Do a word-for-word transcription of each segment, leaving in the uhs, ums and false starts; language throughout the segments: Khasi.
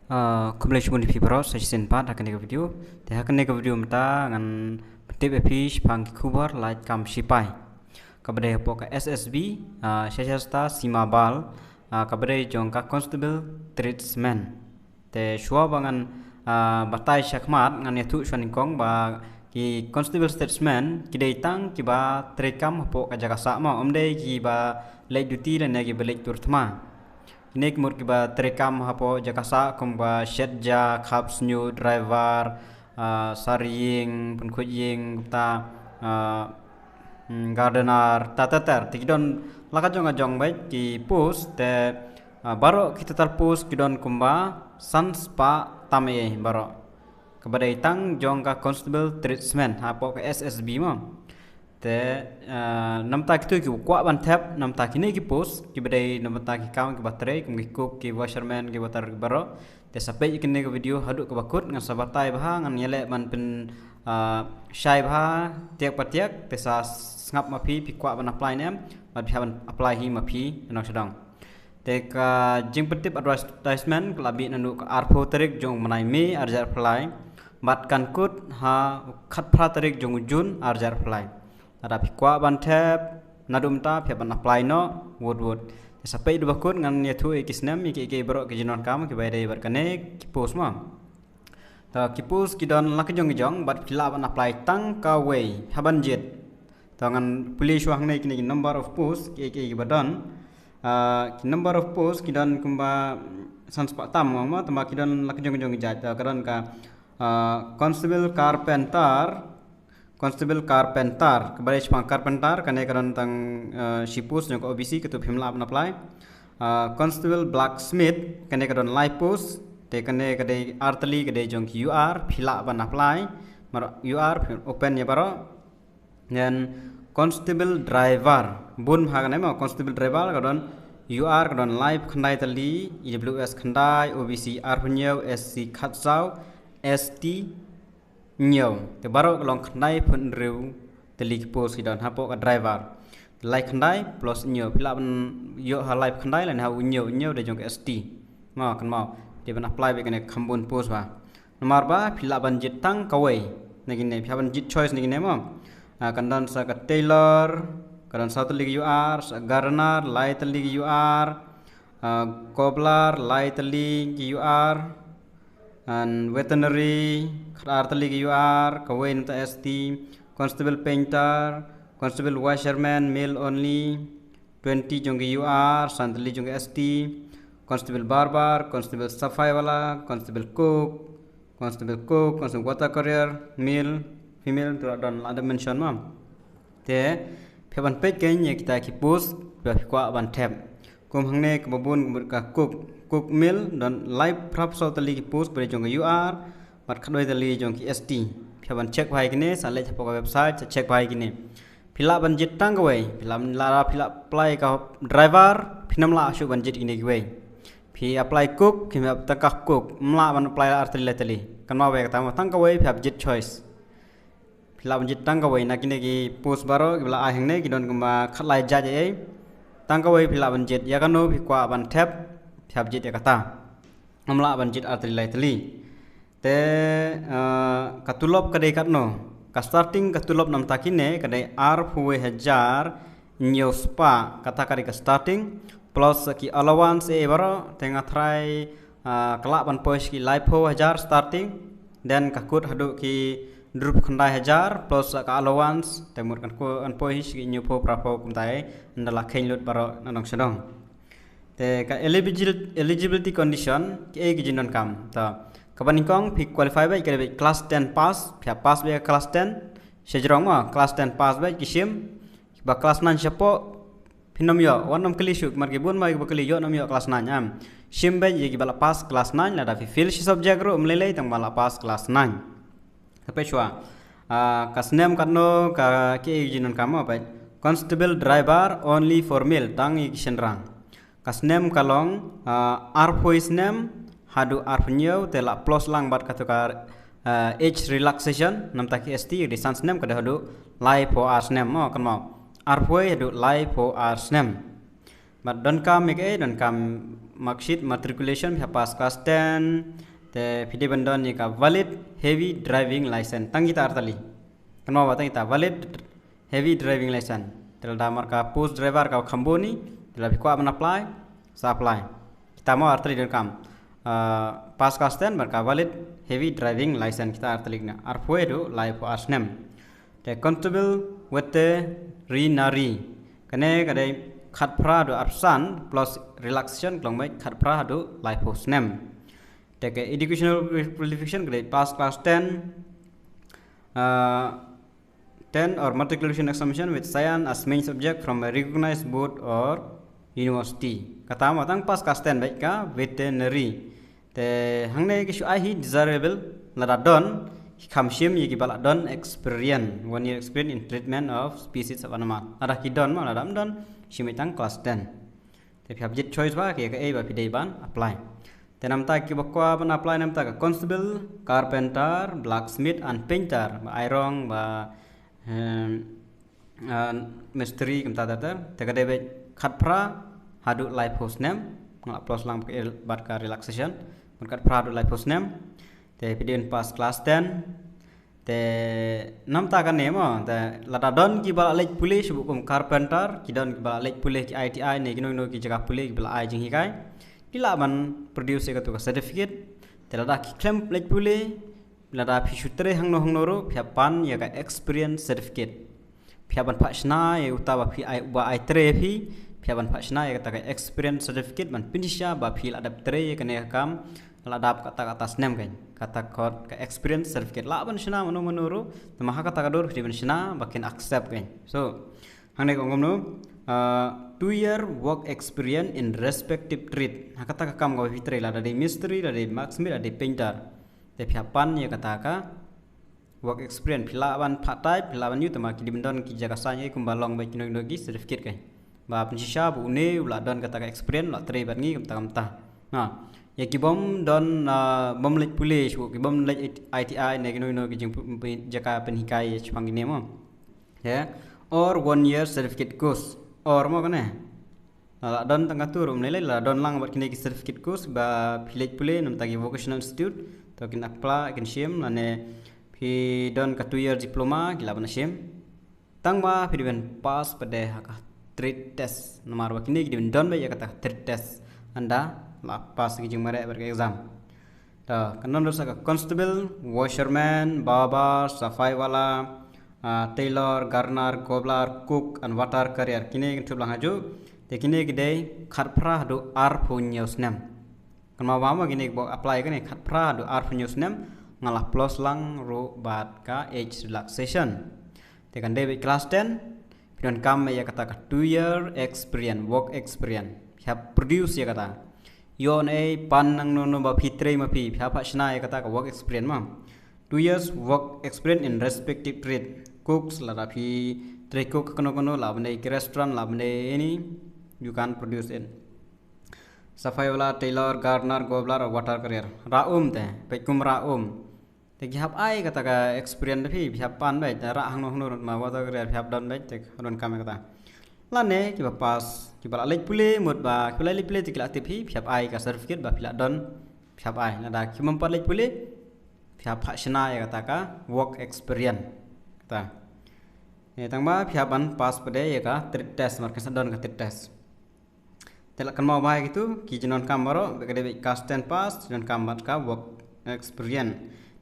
Ah, khublei shibun ïa phi baroh sa shisien pat ha kane ka video. Te ha kane ka video mynta ngan pyntip ïa phi shaphang ki khubor lait kam shipai. Kaba dei hapoh ka S S B, ah, Sashastra Seema Bal, ah, kaba dei jong ka Constable Tradesman. Te shuwa ba ngan, ah, batai shakhmat ngan ïathuh shwa nyngkong ba ki Constable Tradesman ki dei tang kiba treikam hapoh ka jaka sah mo, ym dei kiba leit duty lane kiba leit tur thma. Kine ki mut kiba treikam hapoh jaka sah kum ba shet ja, khap snieh, driver, ah, sar ïing, pynkhuid ïing, kumta, ah, hmm, gardener, ter ter ter. Te ki don la ka jong ka jong beit ki post te, ah, baroh ki total post ki don kumba san spah tam eh baroh. Kaba dei tang jong ka Constable Tradesman hapoh ka S S B mo. Te, ah, namta kito kiba kwah ban thep namta kine ki post kiba dei namta ki kam kiba trei kum ki cook, ki washerman, ki waiter, ki baroh. Te sa peit ïa kane ka video haduh kaba kut, ngan sa batai bha, ngan ïaleh ban pyn, ah, shai bha tiak pa tiak. Te sa sngap ma phi, phi kwah ban apply ne em, bad phi hap ban apply hi ma phi, nongshong shnong. Te ka jingpyntip advertisement ka la bih naduh ka arphew tarik jong u bnai May arhajar arphew lai bad kan kut ha khatphra tarik jong u June arhajar arphew lai. Lada phi kwah ban thep naduh mynta phi hap ban apply noh wut wut. Te sa peit haduh ba kut, ngan ïathuh ïa ki snem ïa kiei kiei baroh ki jingdonkam kiba ïadei bad kane ki post mo. Te ki post ki don la ka jong ka jong bad phi lah ban apply tang kawei, hap ban jied. Te ngan pule shuwa hangne kine ki number of post kiei kiei kiba don. Ah, ki number of post ki don kumba san spah tam mo, tangba ki don la ka jong ka jong ka jait. Te ka don ka, ah, Constable Carpenter, Constable Carpenter, kaba dei shaphang Carpenter, kane ka don tang, eh, shi post jong ka O B C, kato phim lah ban apply. Ah, Constable Blacksmith, kane ka don lai post, te kane ka dei ar tylli, ka dei jong ki U R, phi lah ban apply, mar U R, phi open ïa baroh. Then Constable Driver, bun bha kane mo, Constable Driver, ka don U R, ka don laiphew khyndai tylli, E W S khyndai, O B C arphew hynñiew, S C khatsaw, S T hynñiew. Te baroh ka long khyndaiphew hynriew tylli ki post ki don hapoh ka driver. Lai khyndai plus hynñiew. Phi lah ban ïoh ha laiphew khyndai lane ha u hynñiew, hynñiew dei jong ka S T. Mo, kynmaw. Te ban apply beit kane kham bun post bha. Namar ba phi lah ban jied tang kawei na kine, phi hap ban jied choice na kine mo. Ah, kan don sa ka tailor, ka don saw tylli ki U R, sa gardener, lai tylli ki U R, ah, cobbler, lai tylli ki U R, and veterinary, khatar tylli ki U R, kawei namta S T, constable painter, constable washerman, male only, twenty jong ki U R, san tylli jong ki S T, constable barber, constable safai wala, constable cook, constable cook, constable water carrier, male, female, tu la don, la don mention mo. Te phi hap ban peit kein ïa kita ki post ba phi kwah ban thep. Kum hangne kaba bun ka mut ka cook, cook male, don laiphew phra saw tylli ki post ba dei jong ka U R bad khatwei tylli jong ki S T. Phi hap ban check bha ïa kine, sa leit hapoh ka website sa check bha ïa kine. Phi lah ban jied tang kawei, phi lah, lada phi lah apply ka driver, phim lah shuh ban jied kine kiwei. Phi apply cook, phi hap tang ka cook, ym lah ban apply ar tylli lai tylli. Kynmaw ba kata mo, tang kawei phi hap jied choice. Phi lah ban jied tang kawei na kine ki post baroh kiba la ai hangne, ki don kumba khatlai jait ei ei. Tang kawei phi lah ban jied, ïa kano phi kwah ban thep, phi hap jied ïa kata. Ym lah ban jied ar tylli lai tylli. Te, eh, ka tulop ka dei katno? Ka starting ka tulop namta kine ka dei arphew wei hajar hynñiew spah, kata ka dei ka starting, plus ki allowance ei ei baroh, te nga tharai, ah, ka lah ban poi sha ki laiphew hajar starting, then ka kut haduh ki hynriewphew khyndai hajar plus ka allowance, te mut kan ku-, kan poi sha ki hynñiewphew phraphew kumta ei, ynda la kheiñ lut baroh na nongshong shnong. Te ka eligil-, eligibility condition kiei ki jingdonkam. Te kaba nyngkong phi qualify beit ka dei beit class ten pass, phi hap pass beit ka class ten, sha jrong mo, class ten pass beit ki shim, ba class nine shapoh phin ym ïoh, wat nym kylli shuh, mar ki bun mar kiba kylli ïoh nym ïoh class nine, em. Shim beit ïa kiba la pass class nine, lada phi fail shi subject ruh ym lei lei tang ba la pass class nine. Te peit shuwa. Ah, ka snem katno, ka kiei ki jingdonkam mo, peit. Constable driver only for male, tang ïa ki shynrang. Ka snem ka long, ah, arphew snem haduh arphew hynñiew, te la plus lang bad kato ka, ah, age relaxation, namta ki S T, dei san snem ka dei haduh laiphew ar snem mo, kynmaw. Arphew haduh laiphew ar snem. Bad donkam ïa kaei, donkam marksheet matriculation, phi hap pass class ten, te phi dei ban don ïa ka valid heavy driving license. Tang kita artylli. Kynmaw ba tang kita valid heavy driving license. Te lada marka post driver ka kham bun hi, te lada phi kwah ban apply, sa apply. Kita mo artylli donkam. Ah, pass class ten bad ka valid heavy driving license, kita artylli na. Arphew haduh laiphew ar snem. Te constable veterinary, kane ka dei khatphra haduh arphew san plus relaxation ka long beit khatphra haduh laiphew snem. Te ka educational qualification ka dei pass class ten, ah, ten or matriculation examination with science as main subject from a recognized board or university. Kata mo tang pass class ten beit ka veterinary. Te hangne ki shu ai hi desirable, lada don, ki kham shim ïa kiba la don experience, one year experience in treatment of species of animal. Lada ki don mo, lada ym don, shim beit tang class ten. Te phi hap jied choice ba kaei kaei ba phi dei ban apply. Te namta kiba kwah ban apply namta ka constable, carpenter, blacksmith and painter, ba airong, ba, em, ah, mistri kumta ter ter. Te ka dei beit khatphra haduh laiphew snem, nga la plus lang bad ka relaxation. Bad khatphra haduh laiphew snem. Te phi dei ban pass class ten. Te namta kane mo, te lada don kiba la leit pule shu kum carpenter, ki don kiba la leit pule ki I T I ne kino kino ki jaka pule kiba la ai jinghikai, ki lah ban produce ïa katu ka certificate. Te lada ki khlem leit pule, lada phi shu trei hangno hangno ruh, phi hap pan ïa ka experience certificate. Phi hap ban phah shna ïa uta ba phi ai, uba ai trei phi, phi hap ban phah shna ïa kata ka experience certificate ban pynshisha ba phi la dep trei ïa kane ka kam, la dap kata kata snem kan. Kata kot ka experience certificate lah ban shna mano mano ruh, tangba ha kata ka dur phi dei ban shna ba kin accept kan. So, hangne ka ong kumno, ah, two year work experience in respective trade. Ha kata ka kam kaba phi trei, lada dei mistri, lada dei blacksmith, lada dei painter. Te phi hap pan ïa kata ka work experience, phi lah ban phah type, phi lah ban ïoh, tangba ki dei ban don ki jaka sign ei kumba long beit kino kino ki certificate kan. Ba pynshisha ba une u la don kata ka experience, u la trei bad ngi kumta kumta. Na, ïa ki bym don, ah, bym leit pule shuh, ki bym leit I T I ne kino kino ki jing, jaka pynhikai shaphang kine mo. Ïa, or one year certificate course. Or mo kane. La don tang katu ruh mynne lei, la don lang bad kine ki certificate course ba phi leit pule namta ki vocational institute, to kin apply, kin shim, lane phi don ka two year diploma, ki lah ban shim. Tangba phi dei ban pass pat de ha ka trade test, namar ba kine ki dei ban don beit ïa kata ka trade test. Ynda la pass ki jingmareh bad ka exam. To, kan don ruh sa ka constable, washerman, barber, safai wala, ah, tailor, gardener, cobbler, cook and water carrier. Kine kin thup lang hajuh. Te kine ki dei khatphra haduh arphew hynñiew snem. Kynmaw ba mo kine kiba apply kane khatphra haduh arphew hynñiew snem, nga la plus lang ruh bad ka age relaxation. Te kan dei beit class ten, phi donkam ïa kata ka two year experience, work experience. Phi hap produce ïa kata. Ïoh ne ei, pan nangno no ba phi trei ma phi, phi hap phah shna ïa kata ka work experience mo. Two years work experience in respective trade. Cooks, lada phi trei cook kano kano, lah ban dei ki restaurant, lah ban dei any, you can produce it. Safai wala, tailor, gardener, cobbler, water carrier. Rah um te, peit kum rah um. Te ki hap ai kata ka experience da phi, phi hap pan beit, rah hangno hangno ruh ma water carrier phi hap don beit, te ka donkam ïa kata. Lane kiba pass, kiba la leit pule, mut ba kiba la leit pule te ki la tip phi, phi hap ai ka certificate ba phi la don, phi hap ai. Lada ki bym pat leit pule, phi hap phah shna ïa kata ka work experience. Kata. Ïa tangba phi hap ban pass pat de ïa ka trade test, namar kan sa don ka trade test. Te la kynmaw ba ha kitu ki jingdonkam baroh, ba ka dei beit class ten pass, jingdonkam bad ka work experience.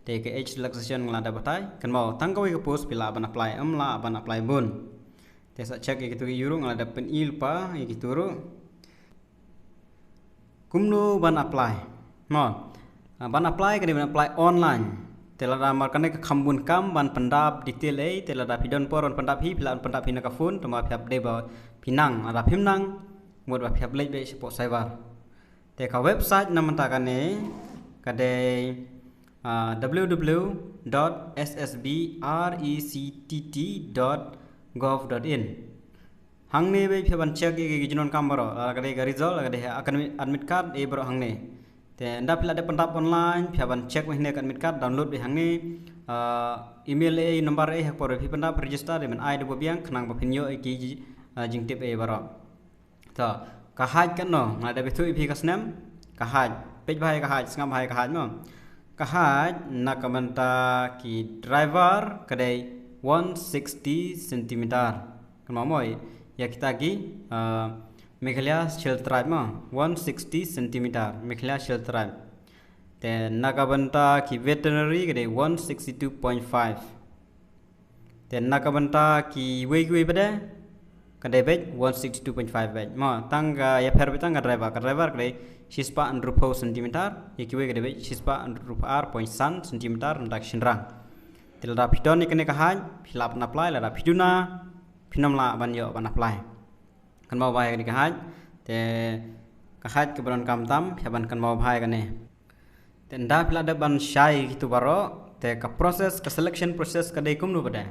Te ka age relaxation nga la da batai, kynmaw tang kawei ka post phi lah ban apply, ym lah ban apply bun. Te sa check ïa kitu ki ruh, nga la da pyni lypa ïa kitu ruh. Kumno ban apply? Mo, ah, ban apply ka dei ban apply online. Te lada mar kane ka kham bun kam ban pyndap detail ei, te lada phi don por ban pyndap hi, phi lah ban pyndap hi na ka phone, tangba phi hap dei ba phi nang, lada phim nang, mut ba phi hap leit beit shapoh cyber. Te ka website na mynta kane ka dei, ah, w w w dot s s b r e c t t dot gov dot in. Hangne beit phi hap ban check ïa ki jingdonkam baroh, la ka dei ka result, la ka dei academic admit card, ei baroh hangne. Te ynda phi la dep pyndap online, phi hap ban check beit hangne ka admit card, download beit hangne, ah, email ei, number ei, ha ka por ba phi pyndap register, dei ban ai da ba biang, khnang ba phin ïoh ïa ki, ah, jingtip ei baroh. To, Ka height katno, nga da bthuh ïa phi ka snem. Ka height, peit bha ïa ka height, sngap bha ïa ka height mo. Ka height na ka bynta ki driver ka dei one sixty centimeter. Kynmaw mo, ïa kita ki, uh, Meghalaya Scheduled Tribe mo, one sixty centimeter, Meghalaya Scheduled Tribe. Te na ka bynta ki veterinary ka dei one sixty-two point five. Te na ka bynta kiwei kiwei pat de ka dei beit one sixty-two point five beit. Mo, tang ka ïapher beit tang ka driver, ka driver ka dei shispah hynriewphew centimeter, ïa kiwei ka dei beit shispah hynriewphew ar point san centimeter na ka bynta ki shynrang. Te lada phi don ïa kane ka height, phi lah ban apply, lada phi duna, phin ym lah ban ïoh ban apply. Kynmaw bha ïa kane ka height, te ka height kaba donkam tam, phi hap ban kynmaw bha ïa kane. Te ynda phi la dep ban shai kito baroh, te ka process, ka selection process ka dei kumno pat de.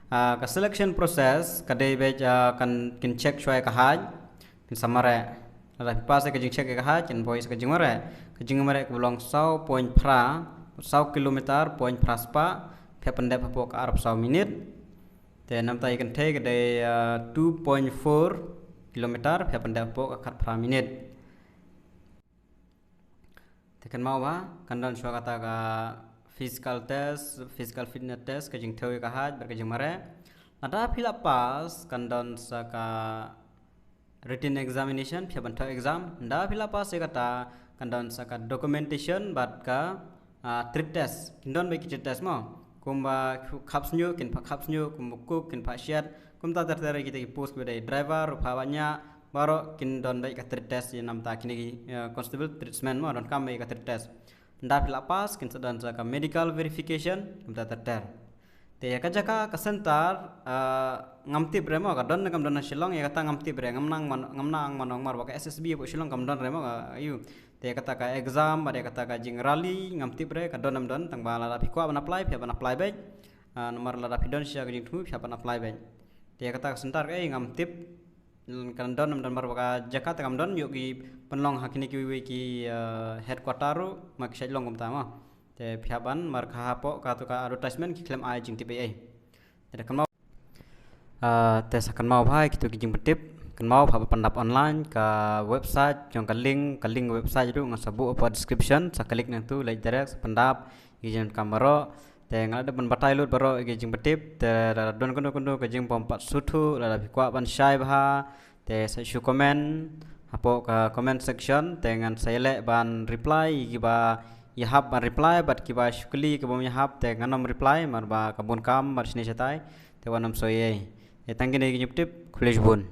Ah, ka selection process ka dei beit, ah, kan, kin check shuwa ïa ka height, kin sa mareh. Lada phi pass ïa ka jingcheck ïa ka height, kin buh ïa ka jingmareh. Ka jingmareh kaba long saw point phra, saw kilometer point phra spah, phi hap pyndep hapoh ka arphew saw minit. Te namta ïa kynthei ka dei, ah, two point four kilometer, phi hap pyndep hapoh ka khatphra minit. Te kynmaw bha, kan don shuwa kata ka physical test, physical fitness test, ka jingthew ïa ka height bad ka jingmareh. Lada phi la pass, kan don sa ka written examination, phi hap ban thew exam. Ynda phi la pass ïa kata, kan don sa ka documentation bad ka, ah, trade test. Kin don beit ki trade test mo. Kumba khap shñiuh, kin pha khap shñiuh, kumba cook, kin pha shet. Kumta ter ter kita ki post kiba dei driver, ruh pha ba ñiah, baroh kin don beit ka trade test ïa namta kine ki, eh, constable tradesmen mo, donkam beit ka trade test. Ynda phi la pass, kin sa don sa ka medical verification, kumta ter ter. Te ïa ka jaka ka center, eh, ngam tip re mo, ka don ne kam don ha Shillong, ïa kata ngam tip re, ngam nang man, ngam nang man ong mar ba ka S S B hapoh Shillong kam don re mo, ka, ïu. Te ïa kata ka exam, bad ïa kata ka jingrally, ngam tip re, ka don ne kam don, tang ba lada phi kwah ban apply, phi hap ban apply beit. Ah, namar lada phi don shisha ka jingthmu, phi hap ban apply beit. Te ïa kata ka center kaei ngam tip. Kan don ne kam don mar ba ka jaka te kam don, ïoh ki pynlong ha kine kiwei kiwei ki, eh, headquarter ruh, ma ki shait long kumta mo. Te phi hap ban, mar ka hapoh kato ka advertisement ki khlem ai jingtip ei ei. Te da kynmaw, ah, te sa kynmaw bha ïa kito ki jingpyntip, kynmaw bha ban pyndap online ka website jong ka link, ka link website ruh nga sa buh hapoh description, sa click nangtu leit direct, sa pyndap ïa ki jingdonkam baroh. Te nga la dep ban batai lut baroh ïa ki jingpyntip, te lada don kano kano ka jingbym pat sngewthuh, lada phi kwah ban shai bha, te sa shu comment hapoh ka comment section, te ngan sa ïaleh ban reply ïa kiba ïahap ban reply, bad kiba shu kylli kiba ym ïahap, te ngan ym reply, mar ba ka bun kam, mar shane shatai, te wat nym soi ei. Te tang kine ki jingpyntip, khublei shibun.